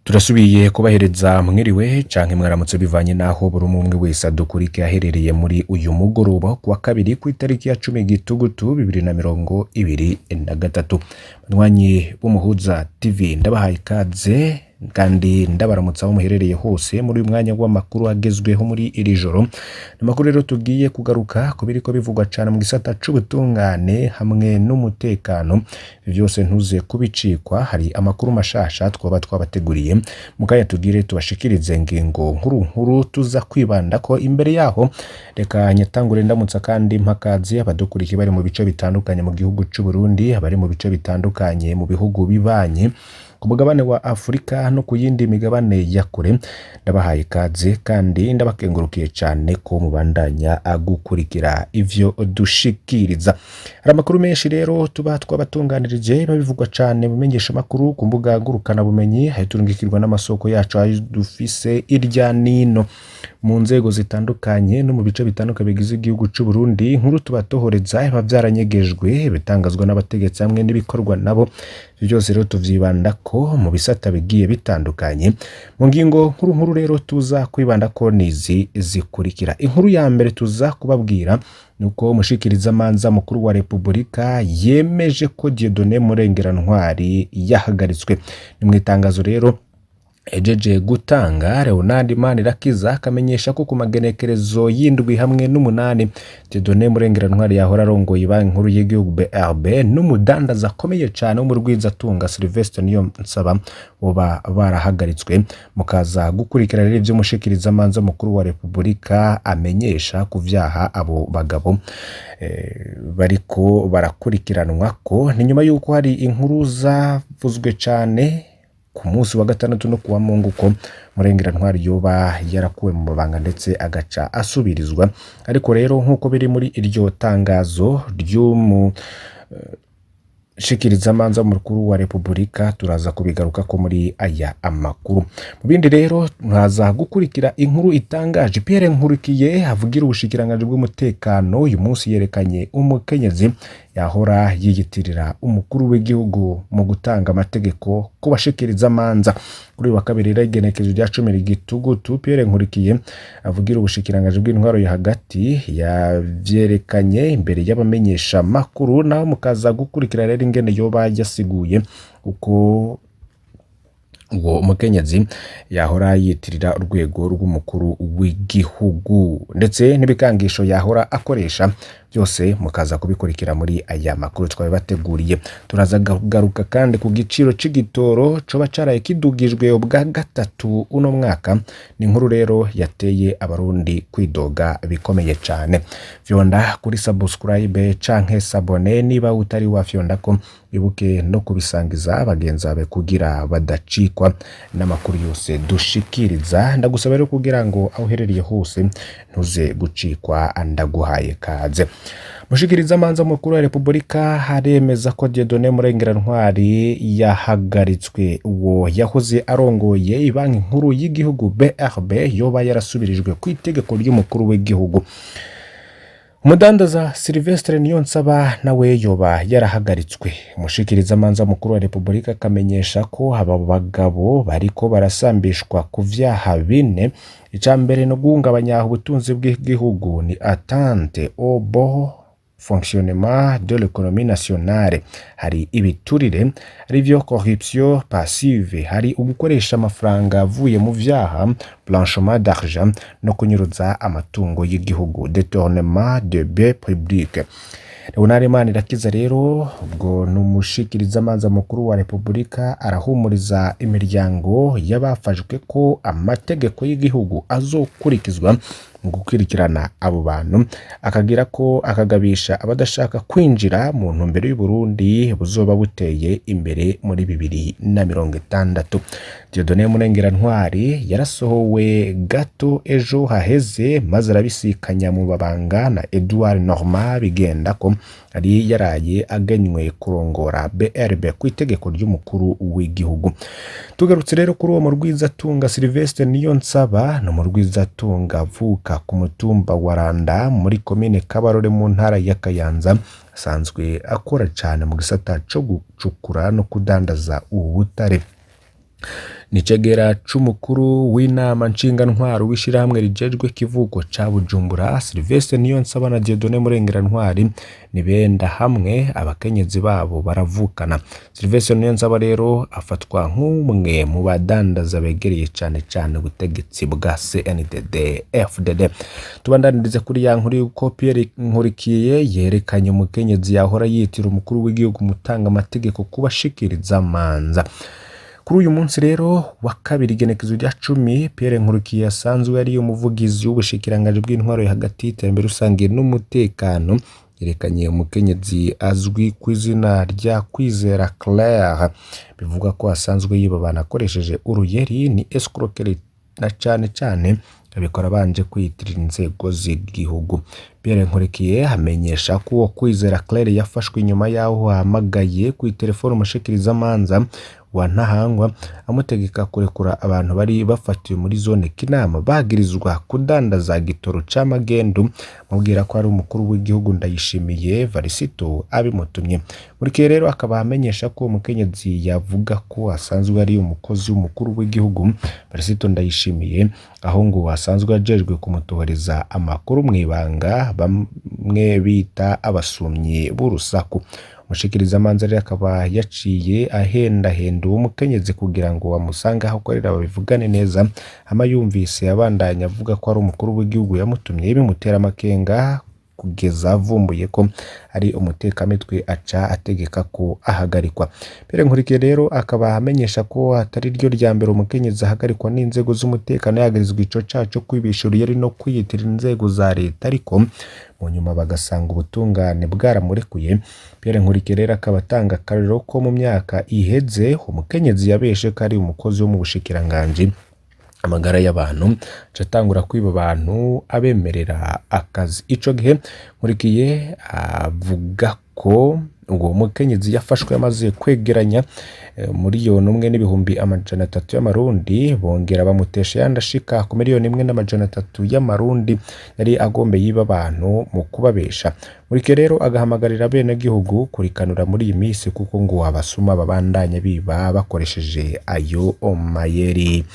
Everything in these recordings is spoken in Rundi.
Turasubiye kubahereza mwiriwe canke mwaramutse bivanye naho buri umwe wese adukurikira aherereye muri uyu mugoroba kuwa kabiri kw'itariki ya 10 Gitugutu 2023. Banywanyi b'Umuhuza TV, ndabahaye ikaze kandi ndabaramutsa aho muherereye hose muri uyu mwanya w'amakuru agezweho muri iri joro. Amakuru rero tugiye kugaruka ku biriko bivugwa cane mu gisata c'ubutungane hamwe n'umutekano. Ivyo vyose ntuze kubicikwa, hari amakuru mashasha twoba twabateguriye mu kanya tugire tubashikirize ngingo nkuru nkuru tuza kwibandako. Imbere yaho reka nyatangure ndamutsa kandi mpakazi abadukurikiye bari mu bice bitandukanye mu gihugu c'u Burundi, abari mu bice bitandukanye mu bihugu bibanye, ku mugabane wa Afurika no ku yindi migabane ya kure. Ndabahaye ikaze kandi ndabakengurukiye cane ko mubandanya gukurikira ivyo dushikiriza. Hari amakuru menshi rero tuba twabatunganirije, biba bivugwa cane mu menyeshamakuru, ku mbuga ngurukanabumenyi, aho turungikirwa n'amasoko yacu ayo dufise irya nino mu nzego zitandukanye no mu bice bitandukanye bigize igihugu c'u Burundi. Inkuru tubatohoreza biba vyaranyegejwe, bitangazwa n'abategetsi hamwe n'ibikorwa nabo. Ivyo vyose rero tuvyibandako mu bisata bigiye bitandukanye. Mu ngingo nkuru nkuru rero tuza kwibandako nizi zikurikira. Inkuru ya mbere tuza kubabwira nuko umushikirizamanza mukuru wa Repubulika yemeje ko Dieudonné Murengerantwari yahagaritswe. Ni mw'itangazo rero ejeje gutanga, Leonard Manirakiza akamenyesha ko ku magenekerezo y'indwi hamwe n'umunani Dieudonné Murengerantwari yahora arongoye Banki Nkuru y'igihugu BRB n'umudandaza akomeye cane wo mu Rwizatunga Sylvestre Niyonsaba boba barahagaritswe. Mukaza gukurikira rero ivyo umushikirizamanza mukuru wa Repubulika amenyesha ku vyaha abo bagabo bariko barakurikiranwa ko ni nyuma yuko hari inkuru zavuzwe cane ku munsi wa gatandatu no kuwa Mungu ko Murengerantwari yoba yarakuwe mu mabanga ndetse agaca asubirizwa. Ariko rero nk'uko biri muri iryo tangazo ry'umu shikirizamanza mukuru wa Repubulika, turaza kubigaruka ko muri aya amakuru. Mu bindi rero mwaza gukurikira inkuru itangaje. Pierre Nkurikiye avugira ubushikiranganji bw'umutekano uyu munsi yerekanye umukenyezi yahora yiyitirira umukuru w'igihugu mu gutanga amategeko ku bashikirizamanza. Kuri uyu wa kabiri rero igenekerezo rya 10 Gitugutu, Pierre Nkurikiye avugira ubushikiranganji bw'intwaro yo hagati yavyerekanye imbere y'abamenyesha makuru, naho mukaza gukurikira rero ingene yoba yasiguye uko uwo mukenyezi yahora yitirira urwego rw'umukuru w'igihugu ndetse n'ibikangisho yahora akoresha. Byose mukaza kubikurikira muri aya makuru twabibateguriye. Turaza kugaruka kandi ku giciro c'igitoro coba caraye kidugijwe ubwa gatatu uno mwaka. Ni inkuru rero yateye abarundi kwidoga bikomeye cane. Fyonda kuri subscribe canke s'abonner niba utari wafyonda ko, ibuke no kubisangiza bagenzi bawe kugira badacikwa n'amakuru yose dushikiriza. Ndagusaba rero kugira ngo aho uherereye hose ntuze gucikwa, ndaguhaye kaze. Mushikirizamanza mukuru wa Repubulika haremeza ko Dieudonné Murengerantwari yahagaritswe. Uwo yahoze arongoye Banki Nkuru y'igihugu BRB yoba yarasubirijwe ku itegeko ry'umukuru w'igihugu. Umudandaza Sylvestre Niyonsaba nawe yoba yarahagaritswe. Umushikirizamanza mukuru wa Repubulika akamenyesha ko aba bagabo bariko barasambishwa ku vyaha bine. Ica mbere no guhungabanya ubutunzi bw'igihugu, ni atteinte au bon fonctionnement de l'économie nationale. Hari ibiturire, arivyo corruption passive, hari ugukoresha amafaranga avuye mu vyaha, blanchiment d'argent, no kunyuruza amatungo y'igihugu, détournement de biens publics. Leonard Manirakiza rero ubwo ni umushikirizamanza mukuru wa Repubulika, arahumuriza imiryango y'abafashwe ko amategeko y'igihugu azokurikizwa mu gukurikirana abo bantu, akagira ko akagabisha abadashaka kwinjira mu ntumbero y'Uburundi buzoba buteye imbere muri 2060. Dieudonné Murengerantwari yarasohowe gato ejo haheze maze arabisikanya mu mabanga na Edouard Normand Bigendako yari yaraye agenywe kurongora BRB ku itegeko ry'umukuru w'igihugu. Tugarutse rero kuri uwo murwizatunga Sylvestre Niyonsaba, ni umurwizatunga avuka ku mutumba wa Randa muri komine Kabarore mu ntara ya Kayanza, asanzwe akora cane mu gisata co gucukura no kudandaza ubutare. Nicegera c'umukuru w'inama ntwaro w'ishirahamwe rijejwe kivuko ca Bujumbura, Sylvestre Niyonsaba na Dieudonné Murengerantwari ni benda hamwe, abakenyezi babo baravukana. Sylvestre Niyonsaba rero afatwa nk'umwe mu badandaza begereye cane cane ubutegetsi bwa CNDD FDD. Tubandanirize kuri ya nkuru yuko Pierre Nkurikiye yerekanye umukenyezi yahora yitira umukuru w'igihugu mutanga amategeko kubashikiriza amanza. Kuri uyu munsi rero wa kabiri, igenekezo rya 10, Pierre Nkurikiye asanzwe ari umuvugizi w'ubushikiranganji bw'intwaro hagati y'iterambere rusange n'umutekano, yerekanye umukenyezi azwi ku izina rya Kwizera Claire, bivugwa ko asanzwe yiba abantu akoresheje uruyeri, ni escroquerie, na cane cane abikora abanje kwiyitirira inzego z'igihugu. Pierre Nkurikiye amenyesha ko uwo Kwizera Claire yafashwe inyuma y'aho ahamagaye kw'iterefone umushikirizamanza wa Ntahangwa amutegeka kurekura abantu bari bafatiwe muri zone Kinama bagirizwa kudandaza igitoro c'amagendu, amubwira ko ari umukuru w'igihugu Ndayishimiye Varisito abimutumye. Nkurikiye rero akaba amenyesha ko uwo mukenyezi yavuga ko asanzwe ari umukozi w'umukuru w'igihugu Varisito Ndayishimiye, aho ngo asanzwe ajejwe kumutohoreza amakuru mw'ibanga, bamwe bita abasumyi b'urusaku. Umushikirizamanza rero akaba yaciye ahendahenda uwo mukenyezi kugira ngo amusange aho akorera babivugane neza, hama yumvise abandanya avuga ko ari umukuru w'igihugu yamutumye, bimutera amakenga kugeza avumbuye ko ari umutekamitwe, aca ategeka ko ahagarikwa. Pierre Nkurikiye rero akaba amenyesha ko atari ryo rya mbere umukenyezi ahagarikwa n'inzego z'umutekano yagirizwa ico caha co kwibisha uruyeri no kwiyitirira inzego za leta, ariko mu nyuma bagasanga ubutungane bwaramurekuye. Pierre Nkurikiye rero akaba atanga akarorero ko mu myaka iheze umukenyezi yabeshe ko ari umukozi wo mu bushikiranganji amagara y'abantu, aca atangura kwiba abantu abemerera akazi. Ico gihe Nkurikiye avuga ko uwo mukenyezi yafashwe amaze kwegeranya 1,300,000 y'amarundi, bongera bamutesha ayandi ashika ku 1,300,000 y'amarundi yari agombe yiba abantu mu kubabesha. Nkurikiye rero agahamagarira abenegihugu kurikanura muri iyi misi, kuko ngo abasuma babandanya biba bakoresheje ayo mayeri.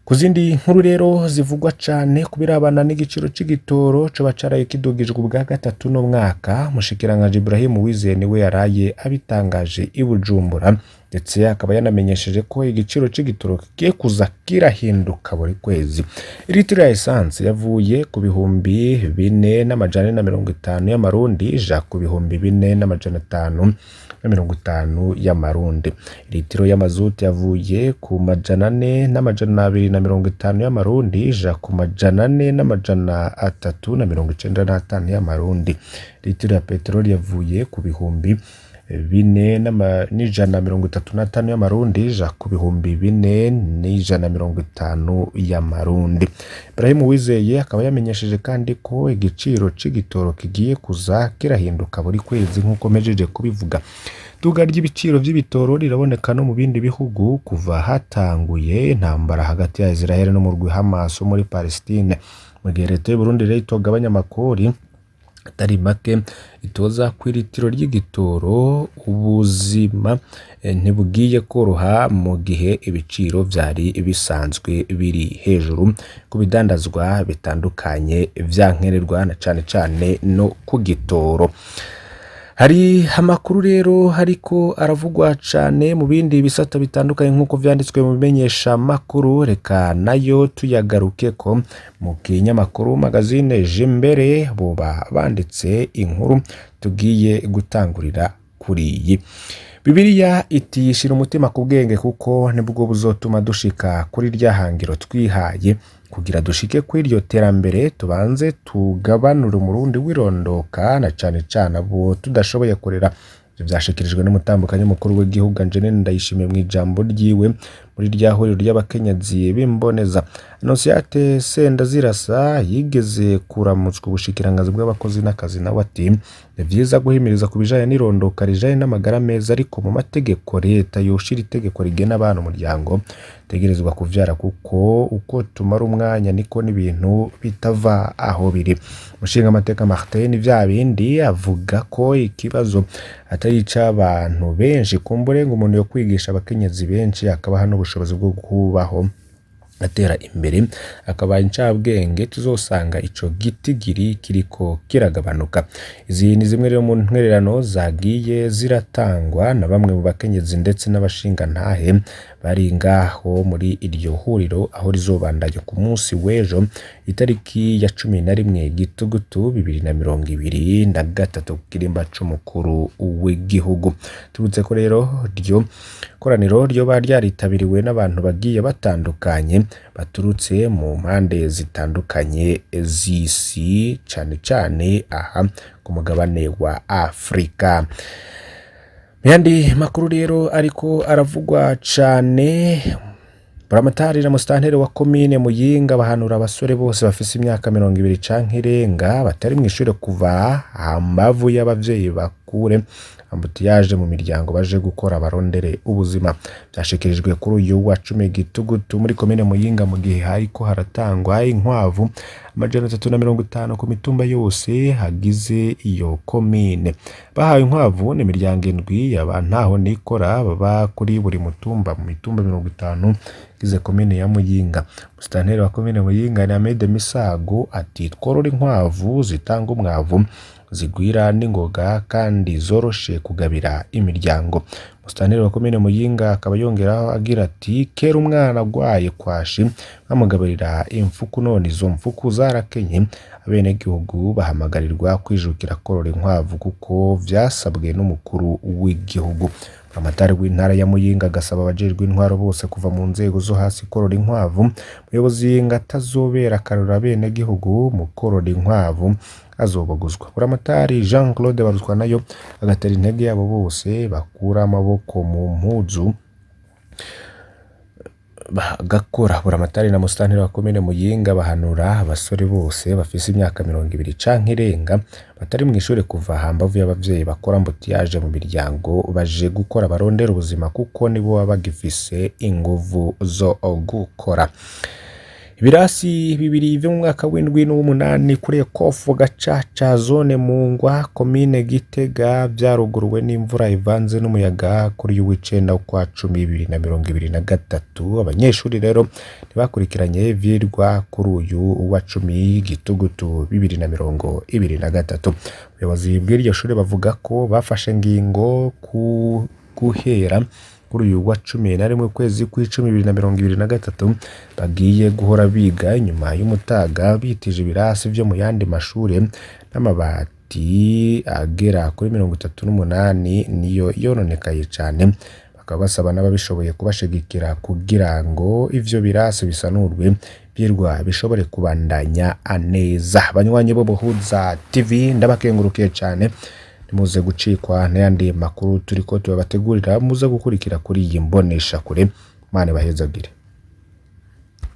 Ku zindi nkuru rero zivugwa cane ku birabana n'igiciro c'igitoro coba caraye kidugijwe ubwa gatatu n'umwaka, umushikiranganji Ibrahim Uwizeye niwe yaraye abitangaje i Bujumbura, ndetse akaba yanamenyesheje ko igiciro c'igitoro kigiye kuza kirahinduka buri kwezi. Iritiro ya essence yavuye ku 4450 y'amarundi ija ku 4550 y'amarundi. Litiro y'amazuti yavuye ku 400,250 y'amarundi ija ku 400,395 y'amarundi. Litiro ya peteroli yavuye ku 4135 y'amarundi ija ku 4150 y'amarundi. Ibrahim Uwizeye akaba yamenyesheje kandi ko igiciro c'igitoro kigiye kuza kirahinduka buri kwezi nk'uko mpejeje kubivuga. Iduga ry'ibiciro vy'ibitoro riraboneka no mu bindi bihugu kuva hatanguye intambara hagati ya Israel n'umurwi Hamas wo muri Palestine. Mu gihe leta y'Uburundi rero itogabanya amakori atari make itoza kw'iritiro ry'igitoro, ubuzima ntibugiye koroha mu gihe ibiciro vyari bisanzwe biri hejuru ku bidandazwa bitandukanye vyankenerwa, na cane cane no ku gitoro. Hari amakuru rero hariko aravugwa cane mu bindi bisata bitandukanye nk'uko vyanditswe mu bimenyesha makuru, reka nayo tuyagarukeko. Mu kinyamakuru magazine Jimbere boba banditse inkuru tugiye gutangurira kuri iyi. Bibiliya iti shira umutima ku bwenge kuko nibwo buzotuma dushika kuri rya hangiro twihaye. Kugira dushike kuri iryo terambere tubanze tugabanure umurundi w'irondoka, na cane cane abo tudashoboye kurera. Ivyo vyashikirijwe n'umutambukanyi mukuru w'igihugu Angeline Ndayishimiye mw'ijambo ryiwe Muri rya huriro ry'abakenyezi b'imboneza, Annonciate Sendazirasa yigeze kuramutswa ubushikiranganzi bw'abakozi n'akazi, nawe ati ni vyiza guhimiriza ku bijanye n'irondoka rijanye n'amagara meza, ariko mu mategeko leta yoshira itegeko rigena abana umuryango tegerezwa kuvyara, kuko uko tumara umwanya niko n'ibintu bitava aho biri. Umushingamateka Martin Vyabindi avuga ko ikibazo atari ic'abantu benshi, kumbure ngo umuntu yo kwigisha abakenyezi benshi akabaha n'ubushobozi bwo kubaho atera imbere, akaba incabwenge, tuzosanga ico gitigiri kiriko kiragabanuka. Izi ni zimwe rero mu ntwererano zagiye ziratangwa na bamwe mu bakenyezi ndetse n'abashingantahe bari ngaho muri iryo huriro, aho rizobandanya ku munsi w'ejo itariki ya 11 Gitugutu 2023 ku kirimba c'umukuru w'igihugu. Tubutse ko rero ryo koraniro ryoba ryaritabiriwe n'abantu bagiye batandukanye baturutse mu mpande zitandukanye z'isi, cane cane aha ku mugabane wa Afrika. Mu yandi makuru rero ariko aravugwa cane, Buramatari na musitanteri wa komine Muyinga bahanura abasore bose bafise imyaka 20 canke irenga batari mw'ishure kuva hambavu y'abavyeyi bakure ambutiyaje mu miryango baje gukora barondere ubuzima. Vyashikirijwe kuri uyu wa 10 Gitugutu muri komine Muyinga, mu gihe hariko haratangwa inkwavu 350 ku mitumba yose hagize iyo komine. Bahawe inkwavu n'imiryango indwi yaba ntaho nikora baba kuri buri mutumba mu mitumba 50 igize komine ya Muyinga. Musitanteri wa komine Muyinga ni Ahmed Misago ati tworora inkwavu zitanga umwavu, zigwira n'ingoga kandi zoroshe kugabira imiryango. Musitanteri wa komine Muyinga akaba yongeraho agira ati kera umwana agwaye kwashi bamugaburira imfuku, none izo mfuku zarakenye. Abenegihugu bahamagarirwa kwijukira korora inkwavu kuko vyasabwe n'umukuru w'igihugu. Buramatari w'intara ya Muyinga agasaba abajejwe intwaro bose kuva mu nzego zo hasi korora inkwavu. Umuyobozi ngo atazobera akarorero abenegihugu mu korora inkwavu azobogozwa. Buramatari Jean Claude Barutwanayo agatera intege abo bose bakura amaboko mu mpuzu bagakora. Buramatari na musitanteri wa komine Muyinga bahanura abasore bose bafise imyaka 20 canke irenga batari mw'ishure kuva hambavu y'abavyeyi bakora ambutiyaje mu miryango baje gukora barondera ubuzima, kuko nibo baba bagifise inguvu zo gukora. Ibirasi bibiri vyo mu mwaka w'indwi n'uw'umunani kuri Ekofu Gacaca zone Mungwa komine Gitega vyaruguruwe n'imvura ivanze n'umuyaga kuri uyu w'icenda ukwa cumi 2023. Abanyeshuri rero ntibakurikiranye ivyigwa kuri uyu wa 10 Gitugutu 2023. Ubuyobozi bw'iryo shure bavuga ko bafashe ingingo ku guhera kuri uyu wa 11 ukwezi kw'icumi 2023 bagiye guhora biga inyuma y'umutaga, bitije ibirasi vyo mu yandi mashure. N'amabati agera kuri 38 niyo yononekaye cane, bakaba basaba n'ababishoboye kubashigikira kugira ngo ivyo birasi bisanurwe, ivyigwa bishobore kubandanya neza. Banywanyi bo Buhuza TV, ndabakengurukiye cane, muze gucikwa n'ayandi makuru turiko tubabategurira, muze gukurikira kuri iyi mbonesha kure. Imana ibahezagire.